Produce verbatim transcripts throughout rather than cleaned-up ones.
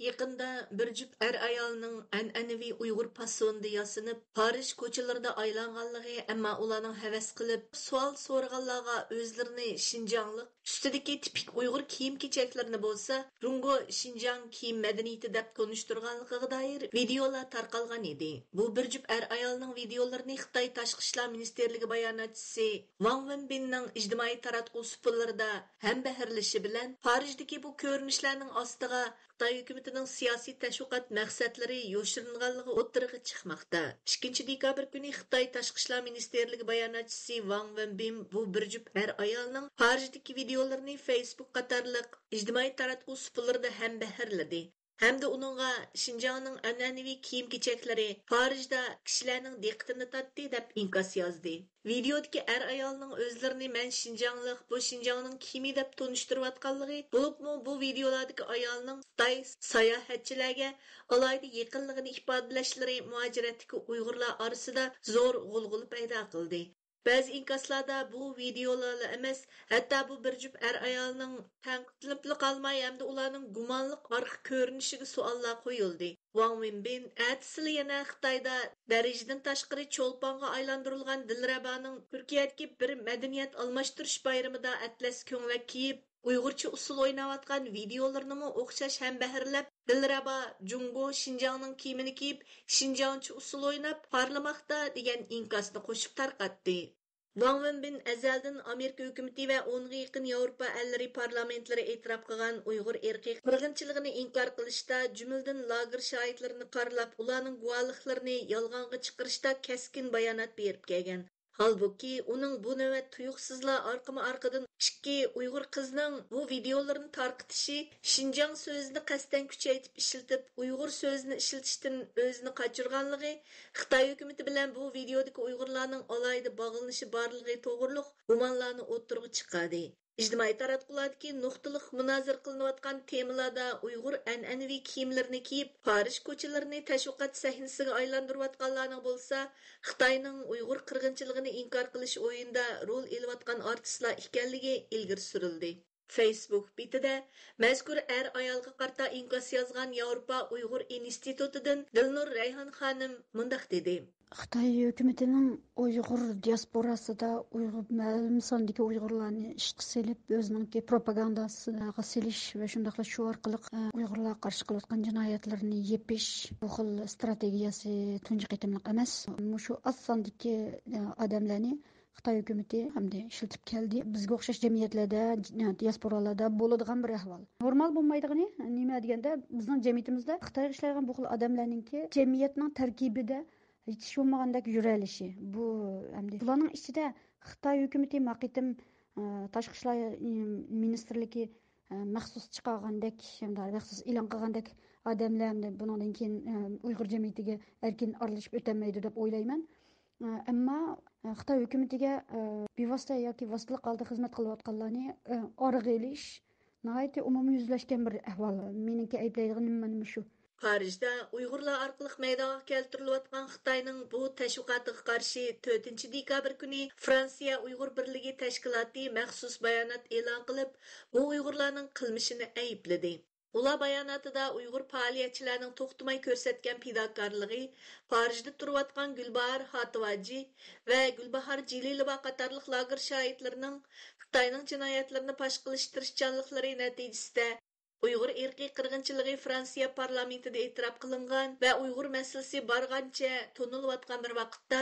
يېقىندا بىر جۈپ ئەر-ئايالنىڭ ئەنئەنىۋى ئۇيغۇر پاسونىدا ياسىنىپ، پارىژ كوچىلىرىدا ئايلانغانلىقى، ئەمما ئۇلارنىڭ ھەۋەس قىلىپ سوئال سورىغانلارغا ئۆزلىرىنى شىنجاڭلىق، ئۈستىدىكى تىپىك ئۇيغۇر كىيىم-كېچەكلىرىنى بولسا جۇڭگو شىنجاڭ كىيىم مەدەنىيىتى دەپ تونۇشتۇرغانلىقىغا دائىر ۋىدىيولار تارقالغان ئىدى. بۇ بىر جۈپ ئەر-ئايالنىڭ ۋىدىيولىرىنى خىتاي تاشقى ئىشلار مىنىستىرلىكى باياناتچىسى ۋاڭ ۋېنبىننىڭ ئىجتىمائىي تاراتقۇ سۇپىلىرىدا ھەمبەھىرلىشى بىلەن، پارىژدىكى بۇ كۆرۈنۈشلەرنىڭ ئاستىغا خىتاي ھۆكۈمىتىنىڭ سىياسىي تەشۋىقات مەقسەتلىرى يوشۇرۇنغانلىقى ئوتتۇرىغا چىقماقتا. ئىككىنچى دېكابىر كۈنى خىتاي تاشقى ئىشلار مىنىستىرلىكى باياناتچىسى ۋاڭ ۋېنبىن بۇ بىر جۈپ ئەر-ئايالنىڭ پارىژدىكى ۋىدىيولىرىنى فېيسبۇك قاتارلىق ئىجتىمائىي تاراتقۇ سۇپىلىرىدا ھەمبەھىرلىدى ھەمدە ئۇنىڭغا شىنجاڭنىڭ ئەنئەنىۋى كىيىم-كېچەكلىرى پارىژدا كىشىلەرنىڭ دىققىتىنى تارتتى، دەپ ئىنكاس يازدى. ۋىدېئودىكى ئەر-ئايالنىڭ ئۆزلىرىنى مەن شىنجاڭلىق، بۇ شىنجاڭنىڭ كىيىمى دەپ تونۇشتۇرۇۋاتقانلىقى، بولۇپمۇ بۇ ۋىدېئولاردىكى ئايالنىڭ خىتاي ساياھەتچىلەرگە ئالاھىدە يېقىنلىقىنى ئىپادىلەشلىرى مۇھاجىرەتتىكى ئۇيغۇرلار ئارىسىدا زور غۇلغۇلا پەيدا قىلدى. بەزى ئىنكاسلاردا بۇ ۋىدېئولارلا ئەمەس، ھەتتا بۇ بىر جۈپ ئەر-ئايالنىڭ تەنقىدلىنىپلا قالماي، ھەمدە ئۇلارنىڭ گۇمانلىق ئارقا كۆرۈنۈشىگە سوئاللار قويۇلدى. ۋاڭ ۋېنبىن ئەتىسىلا يەنە خىتايدا دەرىجىدىن تاشقىرى چولپانغا ئايلاندۇرۇلغان دىلرەبانىڭ تۈركىيەدىكى بىر مەدەنىيەت ئالماشتۇرۇش بايرىمىدا ئەتلەس كۆڭلەك كىيىپ، ئۇيغۇرچە ئۇسسۇل ئويناۋاتقان ۋىدېئولىرىنىمۇ ئوخشاش ھەمبەھىرلەپ، دىلرەبا جۇڭگو شىنجاڭنىڭ كىيىمىنى كىيىپ، شىنجاڭچە ئۇسسۇل ئويناپ پارلىماقتا، دېگەن ئىنكاسنى قوشۇپ تارقاتتى. ۋاڭ ۋېنبىن ئەزەلدىن ئامېرىكا ھۆكۈمىتى ۋە ئونغا يېقىن ياۋروپا ئەللىرى پارلامېنتلىرى ئېتىراپ قىلغان ئۇيغۇر ئىرقىي قىرغىنچىلىقىنى ئىنكار قىلىشتا، جۈملىدىن لاگېر شاھىتلىرىنى قارىلاپ، ئۇلارنىڭ گۇۋاھلىقلىرىنى يالغانغا چىقىرىشتا كەسكىن بايانات بېرىپ كەلگەن. ھالبۇكى، ئۇنىڭ بۇ نۆۋەت تۇيۇقسىزلا ئارقىما-ئارقىدىن ئىككى ئۇيغۇر قىزنىڭ بۇ ۋىدېئولىرىنى تارقىتىشى، شىنجاڭ سۆزىنى قەستەن كۈچەيتىپ ئىشلىتىپ، ئۇيغۇر سۆزىنى ئىشلىتىشتىن ئۆزىنى قاچۇرغانلىقى، خىتاي ھۆكۈمىتى بىلەن بۇ ۋىدېئودىكى ئۇيغۇرلارنىڭ ئالاھىدە باغلىنىشى بارلىقى توغرۇلۇق گۇمانلارنى ئوتتۇرىغا چىقاردى. ئىجتىمائىي تاراتقۇلاردىكى نۇقتىلىق مۇنازىرە قىلىنىۋاتقان تېمىلاردا ئۇيغۇر ئەنئەنىۋى كىيىملىرىنى كىيىپ، پارىژ كوچىلىرىنى تەشۋىقات سەھنىسىگە ئايلاندۇرۇۋاتقانلارنىڭ بولسا، خىتاينىڭ ئۇيغۇر قىرغىنچىلىقىنى ئىنكار قىلىش ئويۇنىدا رول ئېلىۋاتقان ئارتىسلار ئىكەنلىكى ئىلگىرى سۈرۈلدى. فېيسبۇك بېتىدە مەزكۇر ئەر-ئايالغا قارىتا ئىنكاس يازغان ياۋروپا ئۇيغۇر ئىنستىتۇتىدىن دىلنۇر رەيھان خانىم مۇنداق دېدى. خىتاي ھۆكۈمىتىنىڭ ئۇيغۇر دىياسپوراسىدا ئۇيغۇر، مەلۇم ساندىكى ئۇيغۇرلارنى ئىشقا سېلىپ، ئۆزىنىڭكى پروپاگانداسىغا سېلىش ۋە شۇنداقلا شۇ ئارقىلىق، ئە، ئۇيغۇرلارغا قارشى قىلىۋاتقان جىنايەتلىرىنى يېپىش، بۇ خىل ئىستراتېگىيەسى تۇنجى قېتىملىق ئەمەس. مۇشۇ ئاز ساندىكى، ئە، ئادەملەرنى خىتاي ھۆكۈمىتى ئەمدى ئىشلىتىپ كەلدى. بىزگە ئوخشاش جەمئىيەتلەردە، دىياسپورالاردا بولىدىغان بىر ئەھۋال. نورمال بولمايدىغىنى نېمە دېگەندە، بىزنىڭ جەمئىيىتىمىزدە خىتايغا ئىشلەيدىغان بۇ خىل ئادەملەرنىڭكى جەمئىيەتنىڭ تەركىبىدە ھېچ بولمىغاندەك يۈرەلىشى. بۇ ئەمدى بۇلارنىڭ ئىچىدە خىتاي ھۆكۈمىتى ما قېتىم، ئە، تاشقى ئىشلار، ئىم، مىنىستىرلىكى، ئە، مەخسۇس چىقارغاندەك، ھەمدە مەخسۇس ئېلان قىلغاندەك ئادەملەر ئەمدى بۇنىڭدىن كېيىن، ئە، ئۇيغۇر جەمئىيىتىگە ئەركىن ئارىلىشىپ ئۆتەلمەيدۇ دەپ ئويلايمەن. ئەمما خىتاي ھۆكۈمىتىگە بىۋاسىتە ياكى ۋاسىتىلىك ھالدا خىزمەت قىلىۋاتقانلارنى ئارىغا ئېلىش ناھايىتى ئومۇميۈزلەشكەن بىر ئەھۋال. مېنىڭكى ئەيىبلەيدىغىنىم مانا مۇشۇ. پارىژدا ئۇيغۇرلار ئارقىلىق مەيدانغا كەلتۈرۈلۈۋاتقان خىتاينىڭ بۇ تەشۋىقاتىغا قارشى تۆتىنچى دېكابىر كۈنى فرانسىيە ئۇيغۇر بىرلىكى تەشكىلاتى مەخسۇس بايانات ئېلان قىلىپ، بۇ ئۇيغۇرلارنىڭ قىلمىشىنى ئەيىبلىدى. ئۇلار باياناتىدا ئۇيغۇر پائالىيەتچىلەرنىڭ توختىماي كۆرسەتكەن پىداكارلىقى، پارىژدا تۇرۇۋاتقان گۈلباھار خاتىۋاجى ۋە گۈلباھار جېلىلوۋا قاتارلىق لاگېر شاھىتلىرىنىڭ خىتاينىڭ جىنايەتلىرىنى پاش قىلىش تىرىشچانلىقلىرى نەتىجىسىدە، ئۇيغۇر ئىرقىي قىرغىنچىلىقى فرانسىيە پارلامېنتىدا ئېتىراپ قىلىنغان ۋە ئۇيغۇر مەسىلىسى بارغانچە تونۇلۇۋاتقان بىر ۋاقىتتا،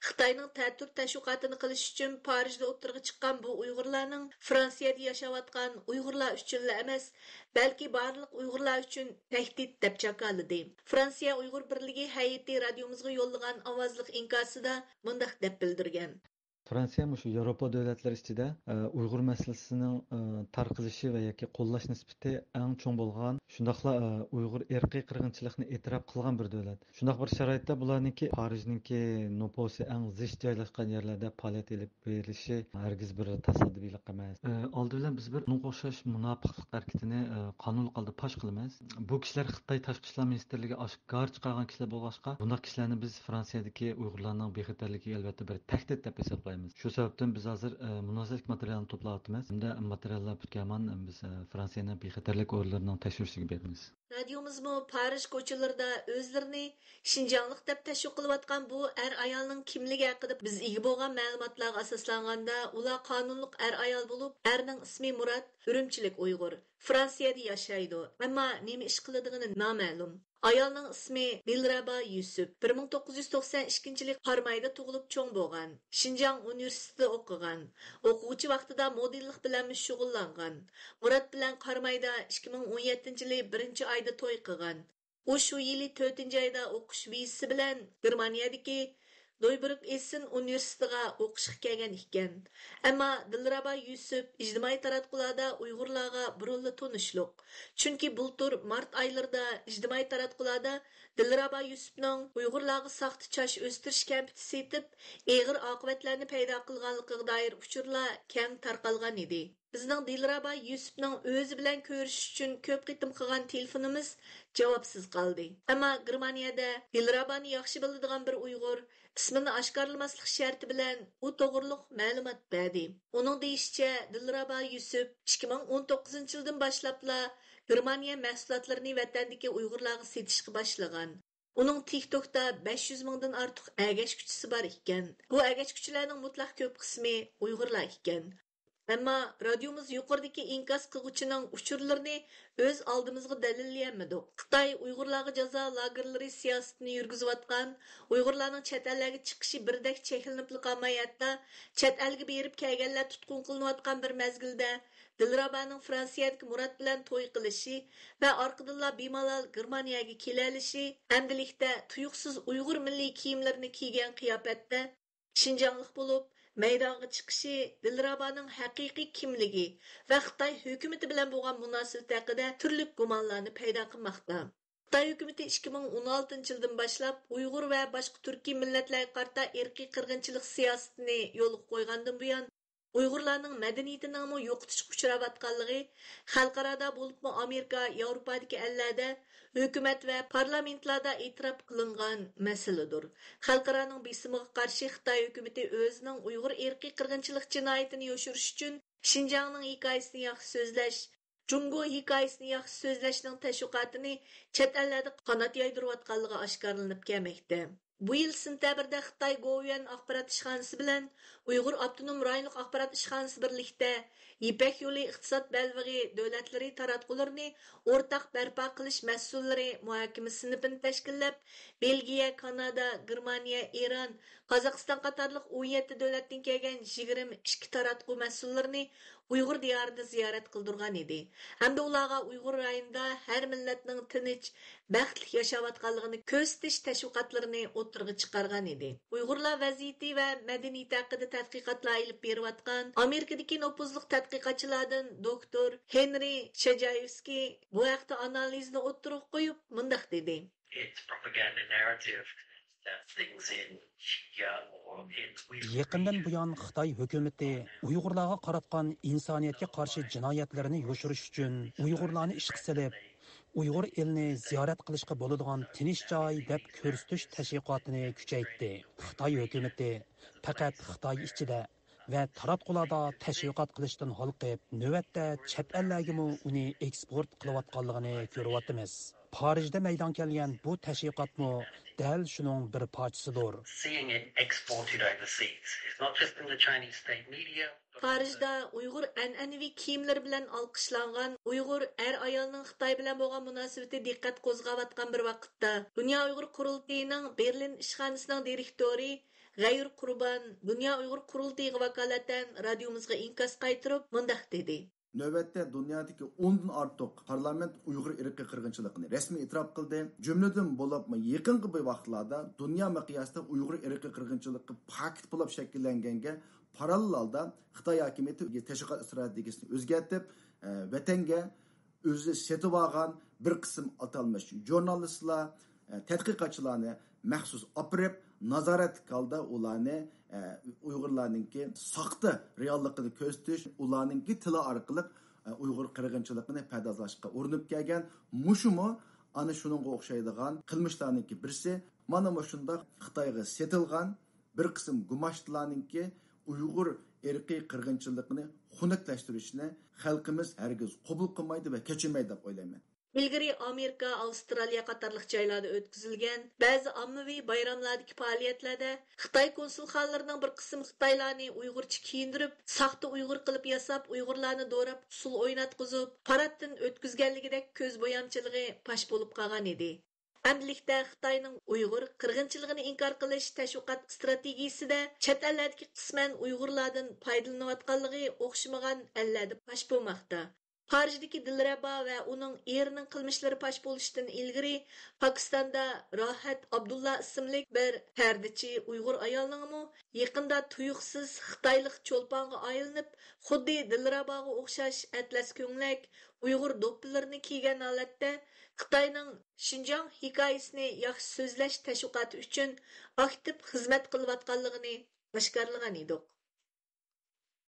خىتاينىڭ تەتۈر تەشۋىقاتىنى قىلىش ئۈچۈن پارىژدا ئوتتۇرىغا چىققان بۇ ئۇيغۇرلارنىڭ فرانسىيەدە ياشاۋاتقان ئۇيغۇرلار ئۈچۈنلا ئەمەس، بەلكى بارلىق ئۇيغۇرلار ئۈچۈن تەھدىت، دەپ جاكارلىدى. فرانسىيە ئۇيغۇر بىرلىكى ھەيئىتى رادىيومىزغا يوللىغان ئاۋازلىق ئىنكاسىدا مۇنداق دەپ بىلدۈرگەن. فرانسىيە مۇشۇ ياۋروپا دۆلەتلىرى ئىچىدە، ئە، ئۇيغۇر مەسىلىسىنىڭ، ئە، تارقىزىشى ۋە ياكى قوللاش نىسبىتى ئەڭ چوڭ بولغان، شۇنداقلا، ئە، ئۇيغۇر ئىرقىي قىرغىنچىلىقنى ئېتىراپ قىلغان بىر دۆلەت. شۇنداق بىر شارائىتتا بۇلارنىڭكى پارىژنىڭكى نوپۇسى ئەڭ زىچ جايلاشقان يەرلەردە پائالىيەت ئېلىپ بېرىلىشى ھەرگىز بىر تاسادىپىيلىق ئەمەس. ئە، ئالدى بىلەن بىز بىر بۇنىڭغا ئوخشاش مۇناپىقلىق ھەرىكىتىنى، ئە، قانۇنلۇق ھالدا پاش قىلىمىز. بۇ كىشىلەر خىتاي تاشقى ئىشلار مىنىستىرلىكىگە ئاشكارا چىقارغان كىشىلەر بولغاچقا، بۇنداق كىشىلەرنى بىز فرانسىيەدىكى ئۇيغۇرلارنىڭ بىخەتەرلىكىگە ئەلۋەتتە بىر تەھدىت دەپ ھېسابلايمىز. شۇ سەۋەبتىن بىز ھازىر، ئە، مۇناسىۋەتلىك ماتېرىيالنى توپلاۋاتىمىز. ھەمدە ماتېرىياللار پۈتكەن ھامان، ئە، بىز، ئە، فرانسىيەنىڭ بىخەتەرلىك ئورگىنىلىرىنىڭ تەكشۈرۈشىگە بېرىمىز. رادىيومىزمۇ پارىژ كوچىلىرىدا ئۆزلىرىنى شىنجاڭلىق دەپ تەشۋىق قىلىۋاتقان بۇ ئەر-ئايالنىڭ كىملىكى ھەققىدە بىز ئىگە بولغان مەلۇماتلارغا ئاساسلانغاندا، ئۇلار قانۇنلۇق ئەر-ئايال بولۇپ، ئەرنىڭ ئىسمى مۇرات، ئۈرۈمچىلىك ئۇيغۇر، فرانسىيەدە ياشايدۇ، ئەمما نېمە ئىش قىلىدىغىنى نامەلۇم. ئايالنىڭ ئىسمى دىلرەبا يۈسۈپ، بىر مىڭ توققۇز يۈز توقسان ئىككىنچى يىلى قارامايدا تۇغۇلۇپ چوڭ بولغان. شىنجاڭ ئۇنىۋېرسىتېتىدا ئوقۇغان. ئوقۇغۇچى ۋاقتىدا مودېللىق بىلەنمۇ شۇغۇللانغان. مۇرات بىلەن قارامايدا ئىككى مىڭ ئون يەتتىنچى يىلى بىرىنچى ئايدا توي قىلغان. ئۇ شۇ يىلى تۆتىنچى ئايدا ئوقۇش ۋىزىسى بىلەن گېرمانىيەدىكى دويبرۇك ئېسسېن ئۇنىۋېرسىتېتىغا ئوقۇشقا كەلگەن ئىكەن. ئەمما دىلرەبا يۈسۈپ ئىجتىمائىي تاراتقۇلاردا ئۇيغۇرلارغا بۇرۇنلا تونۇشلۇق. چۈنكى بۇلتۇر مارت ئايلىرىدا ئىجتىمائىي تاراتقۇلاردا دىلرەبا يۈسۈپنىڭ ئۇيغۇرلارغا ساختا چاچ ئۆستۈرۈش كەمپۈتى سېتىپ، ئېغىر ئاقىۋەتلەرنى پەيدا قىلغانلىقىغا دائىر ئۇچۇرلار كەڭ تارقالغان ئىدى. بىزنىڭ دىلرەبا يۈسۈپنىڭ ئۆزى بىلەن كۆرۈشۈش ئۈچۈن كۆپ قېتىم قىلغان تېلېفونىمىز جاۋابسىز قالدى. ئەمما گېرمانىيەدە دىلرەبانى ياخشى بىلىدىغان بىر ئۇيغۇر ئىسمىنى ئاشكارىلىماسلىق شەرتى بىلەن ئۇ توغرۇلۇق مەلۇمات بەردى. ئۇنىڭ دېيىشىچە، دىلرەبا يۈسۈپ ئىككى مىڭ ئون توققۇزىنچى يىلدىن باشلاپلا گېرمانىيە مەھسۇلاتلىرىنى ۋەتەندىكى ئۇيغۇرلارغا سېتىشقا باشلىغان. ئۇنىڭ تىك توكتا بەش يۈز مىڭدىن ئارتۇق ئەگەشكۈچىسى بار ئىكەن. بۇ ئەگەشكۈچىلەرنىڭ مۇتلەق كۆپ قىسمى ئۇيغۇرلار ئىكەن. ئەمما رادىيومىز يۇقىرىدىكى ئىنكاس قىلغۇچىنىڭ ئۇچۇرلىرىنى ئۆز ئالدىمىزغا دەلىللىيەلمىدۇق. خىتاي ئۇيغۇرلارغا جازا لاگېرلىرى سىياسىتىنى يۈرگۈزۈۋاتقان، ئۇيغۇرلارنىڭ چەت ئەللەرگە چىقىشى بىردەك چەكلىنىپلا قالماي، ھەتتا چەت ئەلگە بېرىپ كەلگەنلەر تۇتقۇن قىلىنىۋاتقان بىر مەزگىلدە، دىلرابانىڭ فرانسىيەدىكى مۇرات بىلەن توي قىلىشى ۋە ئارقىدىنلا بىمالال گېرمانىيەگە كېلەلىشى، ئەمدىلىكتە تۇيۇقسىز ئۇيغۇر مىللىي كىيىملىرىنى كىيگەن قىياپەتتە شىنجاڭلىق بولۇپ مەيدانغا چىقىشى دىلرابانىڭ ھەقىقىي كىملىكى ۋە خىتاي ھۆكۈمىتى بىلەن بولغان مۇناسىۋىتى ھەققىدە تۈرلۈك گۇمانلارنى پەيدا قىلماقتا. خىتاي ھۆكۈمىتى ئىككى مىڭ ئون ئالتىنچى يىلدىن باشلاپ ئۇيغۇر ۋە باشقا تۈركىي مىللەتلەرگە قارىتا ئىرقىي قىرغىنچىلىق سىياسىتىنى يولغا قويغاندىن بۇيان، ئۇيغۇرلارنىڭ مەدەنىيىتىنىڭمۇ يوقىتىشقا ئۇچراۋاتقانلىقى خەلقئارادا، بولۇپمۇ ئامېرىكا، ياۋروپادىكى ئەللەردە ھۆكۈمەت ۋە پارلامېنتلاردا ئېتىراپ قىلىنغان مەسىلىدۇر. خەلقئارانىڭ بېسىمىغا قارشى خىتاي ھۆكۈمىتى ئۆزىنىڭ ئۇيغۇر ئىرقىي قىرغىنچىلىق جىنايىتىنى يوشۇرۇش ئۈچۈن شىنجاڭنىڭ ھېكايىسىنى ياخشى سۆزلەش، جۇڭگو ھېكايىسىنى ياخشى سۆزلەشنىڭ تەشۋىقاتىنى چەت ئەللەردە قانات يايدۇرۇۋاتقانلىقى ئاشكارىلىنىپ كەلمەكتە. بۇ يىل سېنتەبىردە خىتاي گوۋۇيۈەن ئاخبارات ئىشخانىسى بىلەن ئۇيغۇر ئاپتونوم رايونلۇق ئاخبارات ئىشخانىسى بىرلىكتە يىپەك يولى ئىقتىساد بەلبېغى دۆلەتلىرى تاراتقۇلىرىنى ئورتاق بەرپا قىلىش مەسئۇللىرى مۇھاكىمە سىنىپىنى تەشكىللەپ، بېلگىيە، كانادا، گېرمانىيە، ئىران، قازاقىستان قاتارلىق ئون يەتتە دۆلەتتىن كەلگەن يىگىرمە ئىككى تاراتقۇ مەسئۇللىرىنى ئۇيغۇر دىيارىدا زىيارەت قىلدۇرغان ئىدى ھەمدە ئۇلارغا ئۇيغۇر رايونىدا ھەر مىللەتنىڭ تىنچ، بەختلىك ياشاۋاتقانلىقىنى كۆرسىتىش تەشۋىقاتلىرىنى ئوتتۇرىغا چىقارغان ئىدى. ئۇيغۇرلار ۋەزىيىتى ۋە مەدەنىيىتى ھەققىدە تەتقىقاتلار ئېلىپ بېرىۋاتقان ئامېرىكىدىكى نوپۇزلۇق تەتقىقاتچىلاردىن دوكتور ھېنرى شاجايېۋسكىي بۇ ھەقتە ئانالىزىنى ئوتتۇرىغا قويۇپ، مۇنداق دېدى. It's propaganda narrative that things in Xinjiang or in Uyghur يېقىندىن بۇيان خىتاي ھۆكۈمىتى ئۇيغۇرلارغا قاراتقان ئىنسانىيەتكە قارشى جىنايەتلىرىنى يوشۇرۇش ئۈچۈن ئۇيغۇرلارنى ئىشقا سېلىپ، ئۇيغۇر ئېلىنى زىيارەت قىلىشقا بولىدىغان تىنچ جاي دەپ كۆرسىتىش تەشۋىقاتىنى كۈچەيتتى. خىتاي ھۆكۈمىتى پەقەت خىتاي ئىچىدە ۋە تاراتقۇلاردا تەشۋىقات قىلىشتىن ھالقىپ، نۆۋەتتە چەت ئەللەرگىمۇ ئۇنى ئېكسپورت قىلىۋاتقانلىقىنى كۆرۈۋاتىمىز. پارىژدا مەيدان كەلگەن بۇ تەشۋىقاتمۇ دەل شۇنىڭ بىر پارچىسىدۇر. Seeing it exported overseas. It's not just in the Chinese state media, but پارىژدا ئۇيغۇر ئەنئەنىۋى كىيىملىرى بىلەن ئالقىشلانغان ئۇيغۇر ئەر-ئايالنىڭ خىتاي بىلەن بولغان مۇناسىۋىتى دىققەت قوزغاۋاتقان بىر ۋاقىتتا، دۇنيا ئۇيغۇر قۇرۇلتىيىنىڭ بېرلىن ئىشخانىسىنىڭ دىرېكتورى غەيۇر قۇربان دۇنيا ئۇيغۇر قۇرۇلتىيىغا ۋاكالىتەن رادىيومىزغا ئىنكاس قايتۇرۇپ مۇنداق دېدى. نۆۋەتتە دۇنيادىكى ئوندىن ئارتۇق پارلامېنت ئۇيغۇر ئىرقىي قىرغىنچىلىقىنى رەسمىي ئېتىراپ قىلدى. جۈملىدىن بولۇپمۇ يېقىنقى بىر ۋاقىتلاردا دۇنيا مىقياسىدا ئۇيغۇر ئىرقىي قىرغىنچىلىقى پاكىت بولۇپ شەكىللەنگەنگە پاراللېل ھالدا خىتاي ھاكىمىيىتى تەشۋىقات ئىستراتېگىيىسىنى ئۆزگەرتىپ، ئە، ۋەتەنگە ئۆزى سېتىۋالغان بىر قىسىم ئاتالمىش ژۇرنالىستلار، ئە، تەتقىقاتچىلارنى مەخسۇس ئاپىرىپ، نازارەتلىك ھالدا ئۇلارنى، ئە، ئۇيغۇرلارنىڭكى ساختا رېئاللىقىنى كۆرسىتىش، ئۇلارنىڭكى تىلى ئارقىلىق، ئە، ئۇيغۇر قىرغىنچىلىقىنى پەردازلاشقا ئۇرۇنۇپ كەلگەن. مۇشۇمۇ ئانا شۇنىڭغا ئوخشايدىغان قىلمىشلارنىڭكى بىرسى. مانا مۇشۇنداق خىتايغا سېتىلغان بىر قىسىم گۇماشتىلارنىڭكى ئۇيغۇر ئىرقىي قىرغىنچىلىقىنى خۇنۈكلەشتۈرۈشىنى خەلقىمىز ھەرگىز قوبۇل قىلمايدۇ ۋە كەچۈرمەيدۇ دەپ ئويلايمەن. ئىلگىرى ئامېرىكا، ئاۋسترالىيە قاتارلىق جايلاردا ئۆتكۈزۈلگەن بەزى ئاممىۋى بايراملاردىكى پائالىيەتلەردە خىتاي كونسۇلخانىلىرىنىڭ بىر قىسمى خىتايلارنى ئۇيغۇرچە كىيىندۈرۈپ، ساختا ئۇيغۇر قىلىپ ياساپ، ئۇيغۇرلارنى دوراپ، ئۇسسۇل ئويناتقۇزۇپ، پاراتتىن ئۆتكۈزگەنلىكىدەك كۆز بويامچىلىقى پاش بولۇپ قالغان ئىدى. ئەمدىلىكتە خىتاينىڭ ئۇيغۇر قىرغىنچىلىقىنى ئىنكار قىلىش تەشۋىقات ئىستراتېگىيىسىدە چەت ئەللەردىكى قىسمەن ئۇيغۇرلاردىن پايدىلىنىۋاتقانلىقى ئوخشىمىغان ئەللەردە پاش بولماقتا. پارىژدىكى دىلرەبا ۋە ئۇنىڭ ئېرىنىڭ قىلمىشلىرى پاش بولۇشتىن ئىلگىرى، پاكىستاندا راھەت ئابدۇللا ئىسىملىك بىر پەردىچى ئۇيغۇر ئايالنىڭمۇ يېقىندا تۇيۇقسىز خىتايلىق چولپانغا ئايلىنىپ، خۇددى دىلرەباغا ئوخشاش ئەتلەس كۆڭلەك، ئۇيغۇر دوپپىلىرىنى كىيگەن ھالەتتە خىتاينىڭ شىنجاڭ ھېكايىسىنى ياخشى سۆزلەش تەشۋىقاتى ئۈچۈن ئاكتىپ خىزمەت قىلىۋاتقانلىقىنى ئاشكارىلىغان ئىدۇق.